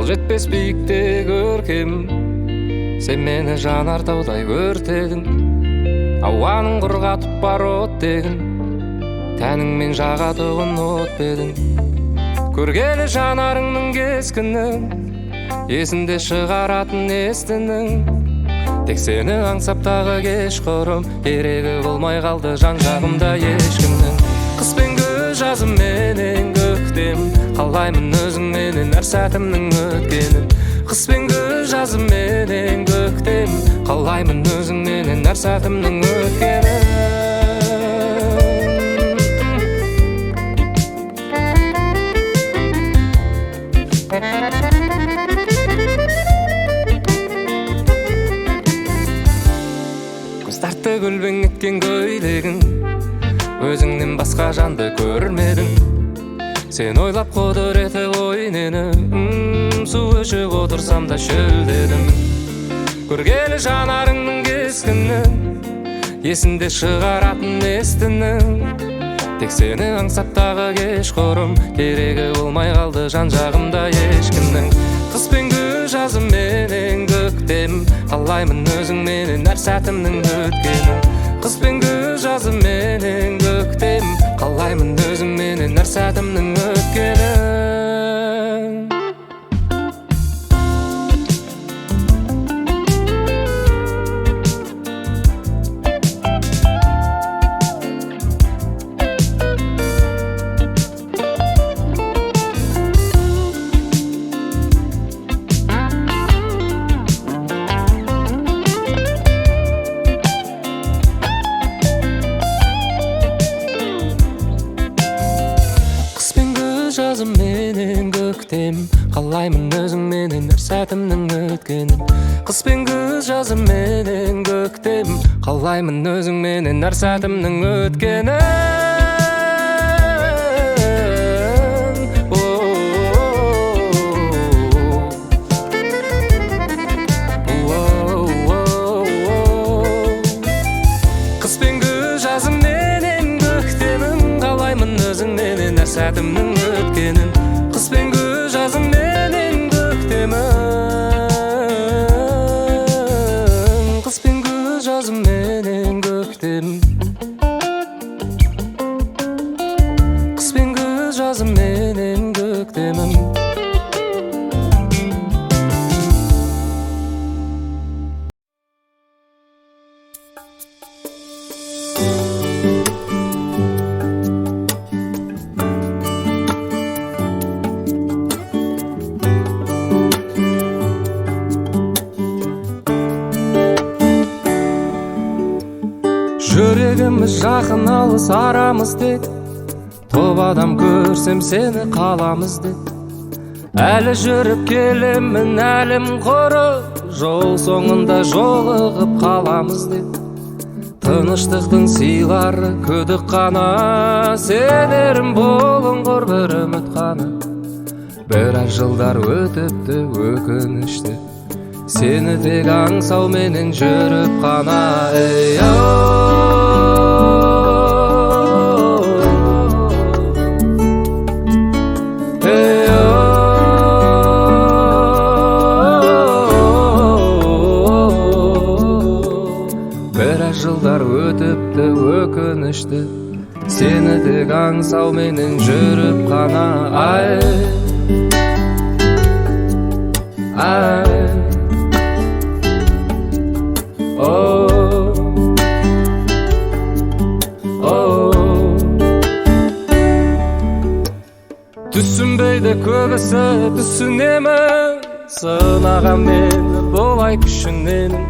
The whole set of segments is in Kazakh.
Қол жетпес биікте көркем, сен мені жанартаудай өртедің. Ауаның құрғатып бар оттегін, тәніңмен жағатұғын от бедің. Көргелі жанарыңның кескінін, есімде шығаратын естінің. Тек сені аңсап тағы кешқұрым, керегі болмай қалды жан жағымда ешкімнің. Қыс пен күз, жазым менен көктем, қалаймын өзіңменен әр сәтімнің өткенін. Қыс пен күз, жазым менен көктем, қалаймын өзіңменен әр сәтімнің өткенін. Көз тартты көлбең еткен көйлегің, өзіңнен басқа жанды көрмедім. Сен ойлап құдіреті ғой нені, су ішіп отырсам да шөлдедім. Көргелі жанарыңның кескінін, есімде шығаратын естінің. Тек сені аңсап тағы кешқұрым, керегі болмай қалды жан жағымда ешкімнің. Қыс пен күз, жазым менен көктем, қалаймын өзіңменен әр сәтімнің өткенін. Қыс пен күз, жазым менен көктем, қалаймын өзіңменен әр сәтімнің өткенін. Жазым менен көктем, қалаймын өзіңменен әр сәтімнің өткенін. Қыс пен күз, жазым менен көктем, қалаймын өзіңменен әр сәтімнің өткенін. Қыс пен күз, жазым менен көктемім, қалаймын өзіңменен әр сәтімнің өткенін. Қыс пен күз, жазым менен көктемім, қыс пен күз, жазым менен көктем, қыс пен күз, жазым менен көктемім. Жүрегіміз жақын, алыс арамыз тек, топ адам көрсем сені қаламыз деп. Әлі жүріп келемін, әлім құрып, жол соңында жолығып қаламыз деп. Тыныштықтың сыйлары күдік қана, сенерім бұлыңғыр бір үміт қана. Біраз жылдар өтіпті өкінішті, сені тек аңсауменен жүріп қана. Ей, біраз жылдар өтіпті өкінішті, сені тек аңсауменен жүріп қана. Ай, ай, о, о. Түсінбейді көбісі, түсінемін, сынаған мені бұлай күшіненің.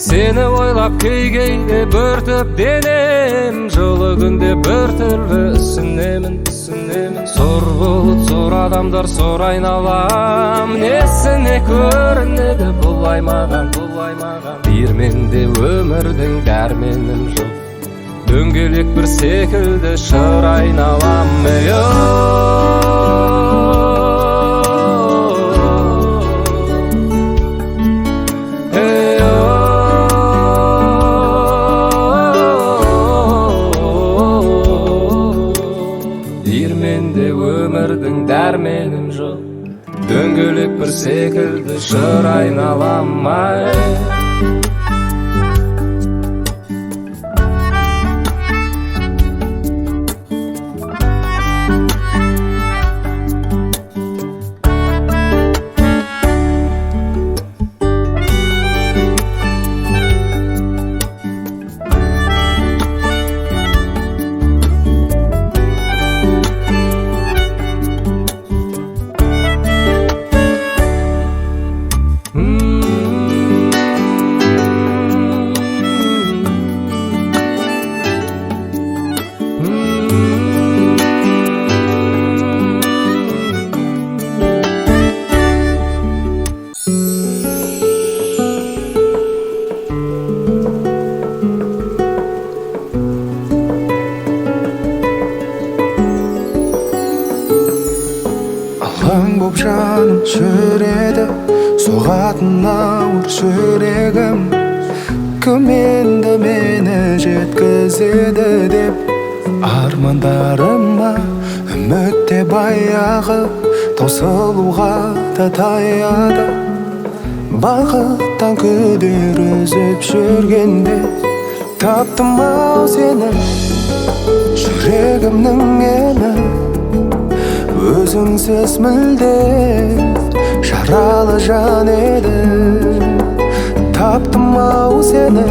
Сені ойлап кей-кейде бөртіп денем, жылы күнде бір түрлі үсінемін, түсінемін. Сұр бұлт, сұр адамдар, сұр айналам, несіне көрінеді бұлай маған, бұлай маған. Диірменде өмірдің дәрменім жоқ, дөңгелек бір секілді шыр айналам. Ей, диірменде өмірдің дәрменім жоқ, дөңгелек бір секілді жыр айналам-ай. Боп жаным жүреді, соғатын ауыр жүрегім. Кім енді мені жеткізеді деп армандарыма үміт те баяғы таусылуға да таяды. Бақыттан күдер үзіп жүргенде таптым ау сені, жүрегімнің емі. Өзіңсіз мүлде жаралы жан едім. Таптым ау сені,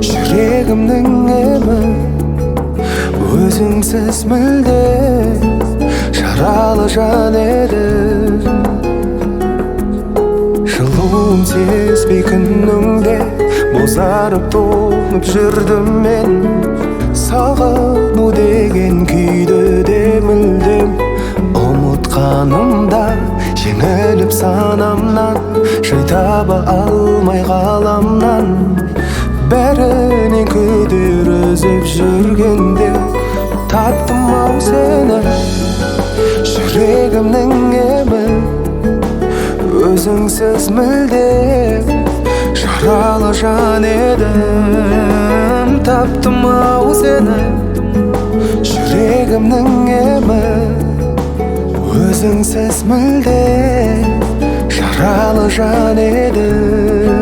жүрегімнің емі. Өзіңсіз мүлде жаралы жан едім. Жылуын сезбей күніңде бозарып тоңып жүрдім мен. Сағыну деген күйді де мүлдем ұмытқанымда, жеңіліп санамнан, жай таба алмай ғаламнан. Бәрінен күдер үзіп жүргенде таптым ау сені, жүрегімнің емі. Өзіңсіз мүлде жаралы жан едім. Таптым ау сені, жүрегімнің емі. Өзіңсіз мүлде жаралы жан едім.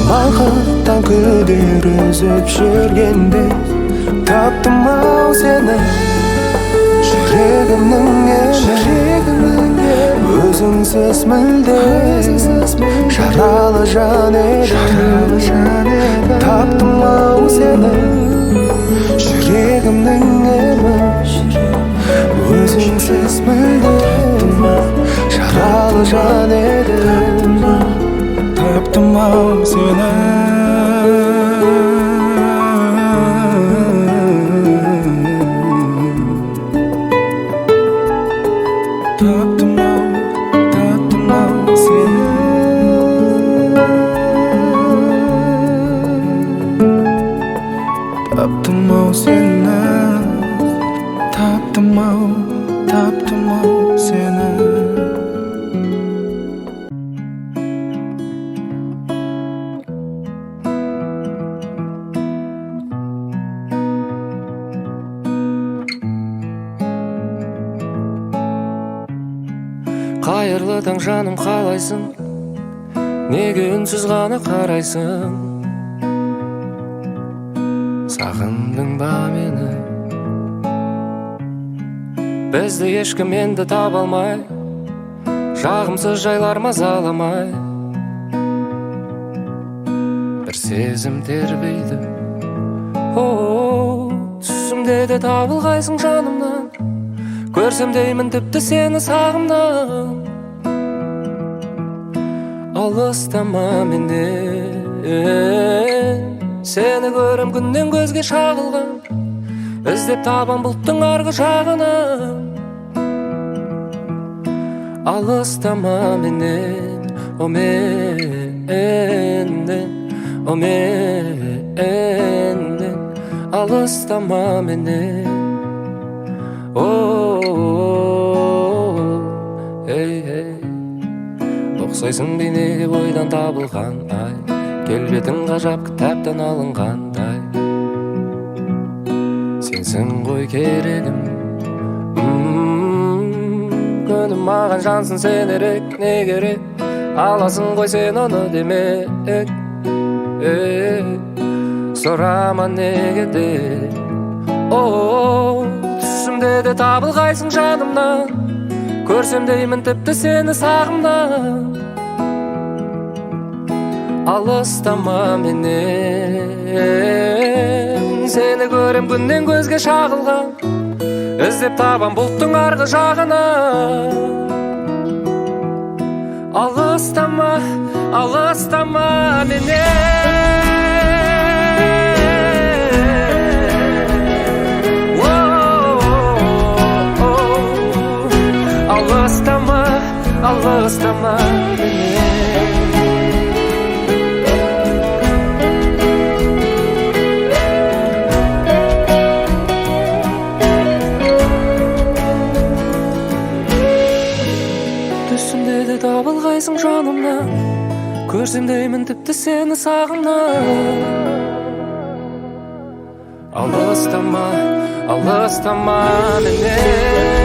Бақыттан күдер үзіп жүргенде таптым ау сені, жүрегімнің емі. Өзіңсіз мүлде жаралы жан едім. Таптым ау сені, жүрегімнің емі. Өзіңсіз мүлде жаралы жан едім. Таптым ау сені. Таптым ау, таптым ау сені. Таптым ау сені. Таптым ау, таптым ау сені. Қайырлы таң жаным, қалайсың? Неге үнсіз ғана қарайсың? Сағындың ба мені? Бізді ешкім енді таба алмай, жағымсыз жайлар мазаламай. Бір сезім тербейді, о, түсімде де табылғайсың жанымнан. Көрсем деймін тіпті сені сағымнан. Алыстама менен, сені көрем күннен көзге шағылған. Іздеп табам бұлттың арғы жағынан. Алыстама менен, о менен, о менен. Алыстама менен, О, ей, ей. Ұқсайсың бейнеге ойдан табылған ай, келбетің ғажап кітаптан алынғандай. Сенсің ғой керегім, күнім маған жансын сенерек, не керек, аласың ғой сен оны демек. Сұрама неге деп, о, түсімде де табылғайсың жанымнан, көрсем деймін тіпті сені сағымнан. Алыстама менен, сені көрем күннен көзге шағылған, іздеп табам бұлттың арғы жағынан. Алыстама, алыстама менен. Алыстама, алыстама менен. Түсімде де табылғайсың жанымнан, көрсем деймін тіпті сені сағымнан. Алыстама, алыстама менен.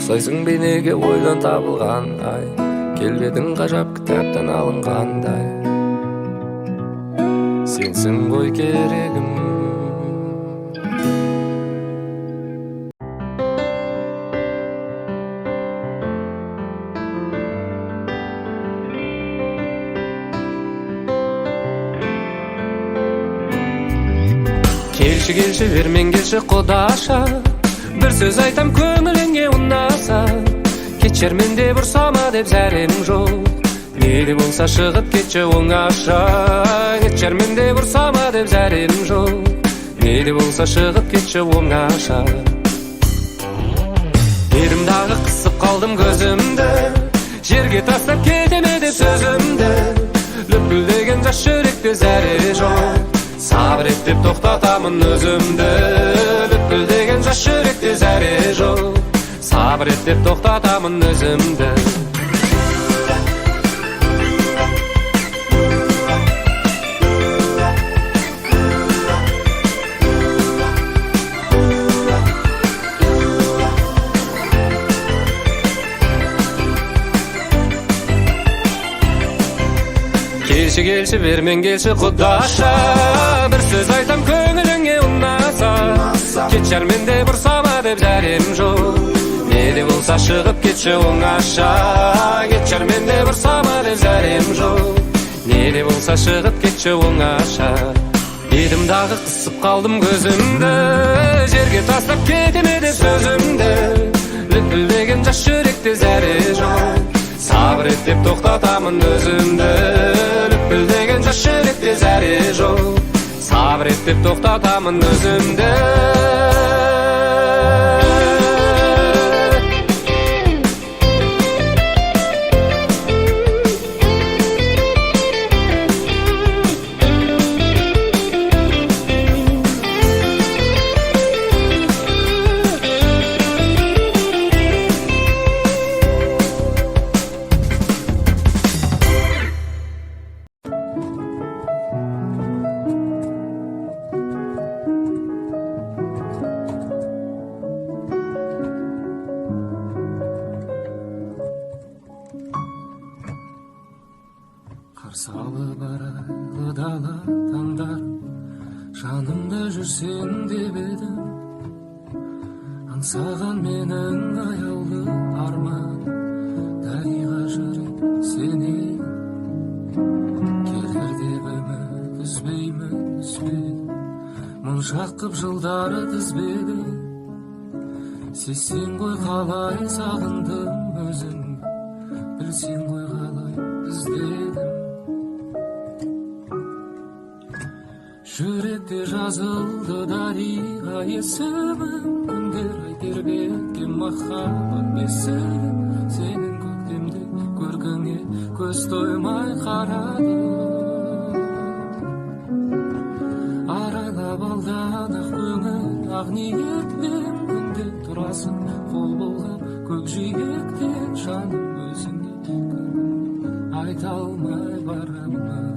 Ұқсайсың бейнеге ойдан табылған ай, келбетің ғажап кітаптан алынғандай. Сенсің ғой керегім. Келші, келші, бермен келші құдаша, бір сөз айтам көңіліңе ұнаса. Кетшермен деп ұрсама деп зәрем жоқ, не де болса шығып кетші оңаша. Кетшермен деп ұрсама деп зәрем жоқ, не де болса шығып кетші оңаша. Дедім дағы қысып қалдым көзімді, жерге тастап кетеме деп сөзімді. Лүпілдеген жас жүректе зәре жоқ, сабыр ет деп тоқтатамын өзімді. Лүпілдеген жас жүректе зәре жоқ, сабыр ет деп тоқтатамын өзімді. Келші, келші, бермен келші құдаша, бір сөз айтам көңіліңе ұнаса. Кетшермен деп ұрсама деп зәрем жоқ, не де болса шығып кетші оңаша. Кетшермен деп ұрсама деп зәрем жоқ, не де болса шығып кетші оңаша. Дедім дағы қысып қалдым көзімді, жерге тастап кетеме деп сөзімді. Лүпілдеген жас жүректе зәре жоқ, сабыр ет деп тоқтатамын өзімді. Лүпілдеген жас жүректе зәре жоқ, сабыр ет деп тоқтатамын өзімді. Қарсы алып арайлы дала таңдар, жанымда жүрсең деп едім. Аңсаған менің аяулы арман, дариға жүрек сенен. Келер деп үміт үзбеймін, үзбедім, моншақ қып жылдары тізбедім. Сезсең ғой қалай сағындым өзіңді, білсең ғой қалай іздедім. Жүректе жазылды дариға есімім, күндер ай тербеткен махаббат бесігім. Сенің көктемде көркіңе көз тоймай қарадым. Арайлап алдан ақ көңіл, ақ ниетпен күнде тұрасың қол бұлғап көкжиектен. Жаным, өзіңе айта алмай барамын.